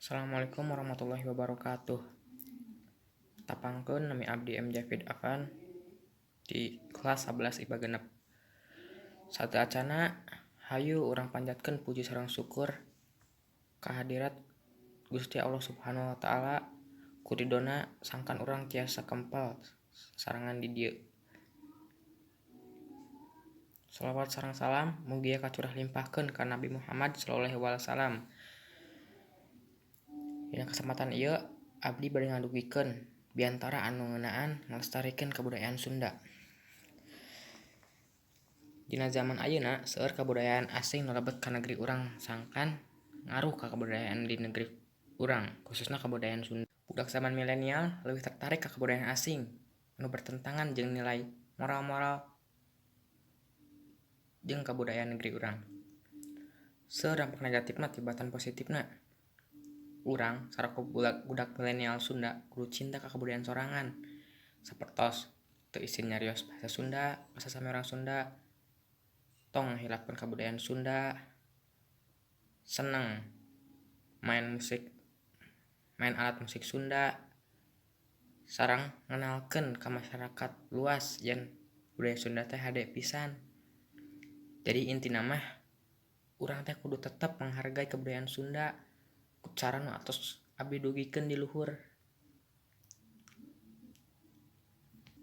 Assalamualaikum warahmatullahi wabarakatuh. Tepangkeun, nami abdi M. Javid Afan di kelas 11 IPA 6. Sateuacana, hayu urang panjatkeun puji sareng syukur kahadirat Gusti Allah Subhanahu wa Ta'ala. Ku ridona sangkan urang tiasa kempal sasarengan di dieu. Salawat sareng salam mugia kacurah limpahkeun ka Nabi Muhammad sallallahu alaihi wasallam. Dina kesempatan ieu abdi bade ngadugikeun biantara anu ngeunaan ngalestarikeun kabudayaan Sunda. Dina zaman ayeuna seueur kabudayaan asing nu lebet ka negeri urang sangkan ngaruh ka kabudayaan di negeri urang, khususna kabudayaan Sunda. Budak zaman milenial leuwih tertarik ka kabudayaan asing anu bertentangan jeung nilai moral-moral jeung kabudayaan negeri urang. Seueur dampak negatifna tibatan positifna. Urang salaku budak milenial Sunda kudu cinta ka kabudayaan sorangan, sapertos teu isin nyarios bahasa Sunda ka sasami urang Sunda, tong ngahilapkeun kabudayaan Sunda, seneng main musik, main alat musik Sunda, sareng ngenalkeun ka masyarakat luas yen budaya Sunda teh hade pisan. Jadi intina mah urang teh kudu tetep menghargai kebudayaan Sunda ku cara nu atos abdi dugikeun di luhur.